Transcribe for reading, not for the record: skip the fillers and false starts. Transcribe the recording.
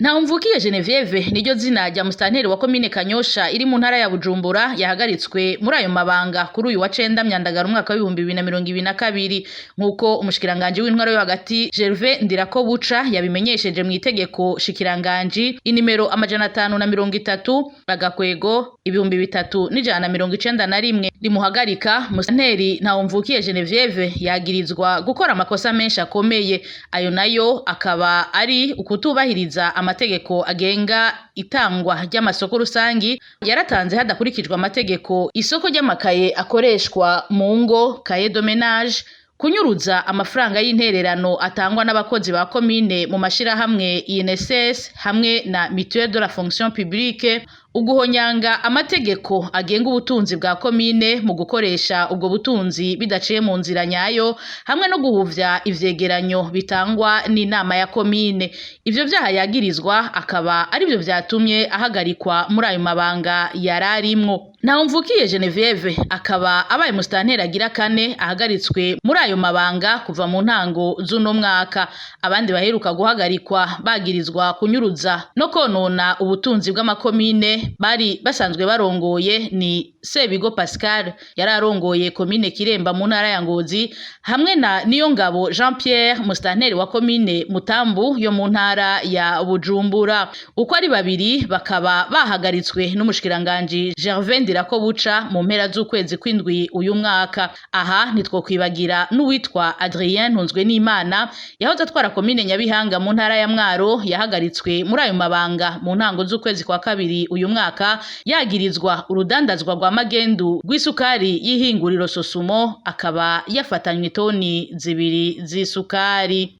Ntawumvukiye Genevieve niryo zina rya musitanteri wa komine Kanyosha iri mu ntara ya Bujumbura, yahagaritswe muri ayo mabanga kuri uyu wa cenda Myandagaro umwaka w'2022, nk'uko umushikiranganji w'intwaro yo hagati Gervais Ndirakobuca yabimenyesheje mu itegeko shikiranganji inimero 530-3191 rimuhagarika. Musitanteri Ntawumvukiye Genevieve yagirizwa gukora amakosa menshi akomeye, ayo nayo akaba ari ukutubahiriza amategeko agenga itangwa ry'amasoko rusangi. Yaratanze hadakurikijwe amategeko isoko ry'amakaye akoreshwa mu ngo, cahier de ménage, kunyuruza amafaranga y'intererano atangwa n'abakozi ba komine mu mashirahamwe INSS hamwe na Mutuelle de la fonction publique, uguhonyanga amategeko agenga ubutunzi bwa komine mu gukoresha ubwo butunzi bidaciye mu nzira nyayo, hamwe no guhuvya ivyegeranyo bitangwa n'inama ya komine. Ivyo vyaha yagirizwa akaba arivyo vyatumye ahagarikwa muri ayo mabanga yararimwo. Ntawumvukiye Genevieve akaba abaye musitanteri agira kane ahagaritswe muri ayo mabanga kuva mu ntango z'uno mwaka. Abandi baheruka guhagarikwa bagirizwa kunyuruza no konona ubutunzi bw'amakomine bari basanzwe barongoye ni Sebigo Pascal yari arongoye komine Kiremba mu ntara ya Ngozi, hamwe na Niyongabo Jean Pierre, musitanteri wa komine Mutambu yo mu ntara ya Bujumbura. Uko ari babiri bakaba bahagaritswe n'umushikiranganji Gervais Ndirakobuca mu mpera z'ukwezi kw'indwi uyu mwaka. Aha ntitwokwibagira n'uwitwa Adrien Ntunzwenimana yahoze atwara komine Nyabihanga mu ntara ya Mwaro, yahagaritswe muri ayo mabanga mu ntango z'ukwezi kwa kabiri uyu mwaka, yagirizwa urudandazwa rwa magendu rw'isukari y'ihinguriro Sosumo, akaba yafatanywe itoni 2 z'isukari.